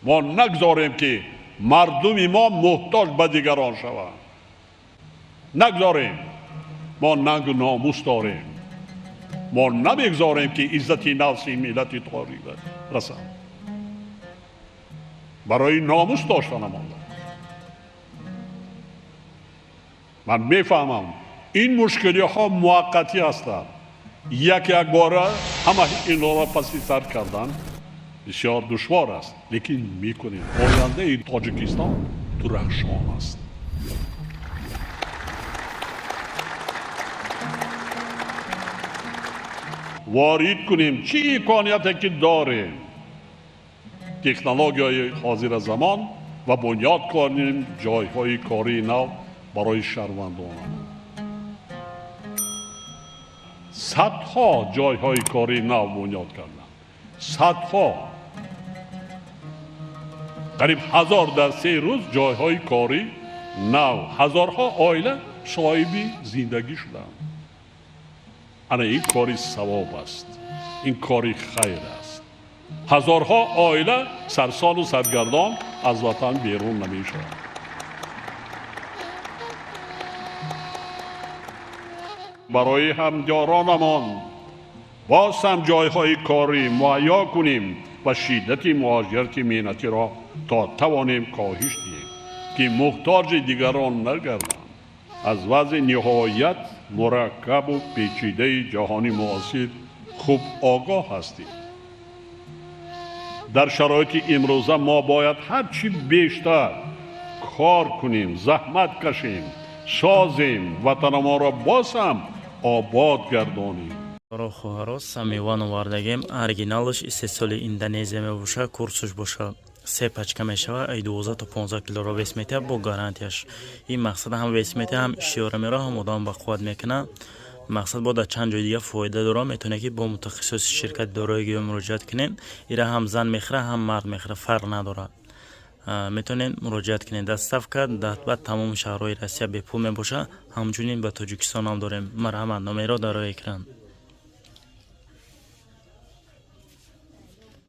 Мо нагзорем, ки мардуми мо муҳтоҷ ба дигарон шаванд. Нагзорем. Мо нангу номус дорем. Мо намегзорем, ки иззати нафси миллати тоҷик расад. Барои номус доштанамон ман мефаҳмам, ин мушкилиҳо муваққатӣ ҳастанд. Як якбора ҳама инҳоро паси сар кардан бисёр душвор аст, лекин мекунем. Ояндаи Тоҷикистон дурахшон аст. Ворид кунем чӣ имконияте ки дорем, технологияи ҳозира замон, ва бунёд кунем ҷойҳои кории нав барои шаҳрвандонамон. Садҳо ҷойҳои кории нав бунёд карданд, садҳо, қариб 1000 дар 3 рӯз ҷойҳои корӣ нав, ҳазорҳо оила соҳиби зиндагӣ шуданд. Ана ин кори савоб аст, ин кори хайр аст. Ҳазорҳо оила сарсону саргардон аз ватан берун намешаванд. Барои ҳамдиёронамон боз ҳам ҷойҳои корӣ муҳайё кунем ва шиддати муҳоҷирати меҳнатиро то тавонем коҳиш диҳем, ки муҳтоҷи дигарон нагарданд. Аз вазъи ниҳоят мураккабу печидаи ҷаҳони муосир хуб огоҳ ҳастем. Дар шароити имрӯза мо бояд ҳарчи бештар кор кунем, заҳмат кашем, созем, ватанамонро боз ҳам обод гардонем. Хоҳаро, Самиван овардагем. Оригиналш истеҳсоли Индонезия мебошад. Курсуш боша, се пачка мешавад, ай 12 то 15 килоро вес метиҳад бо гарантияш. Ин мақсад ҳам вес метиҳад, ҳам иштиёра меро, ҳам одам ба қувват мекунад. Мақсад бо дар чанд ҷои дига фоида дорад. Метавонед, ки бо мутахассисоси ширкати дорои гиёҳ муроҷиат кунед. Ира ҳам зан мехӯрад, ҳам мард мехӯрад, фарқ надорад. Метавонед муроҷиат кунед. Доставка ба тамоми шаҳрҳои Россия бепул мебошад. Ҳамчунин ба Тоҷикистон ҳам дорем. Марҳамат, номерро дар рӯи экран.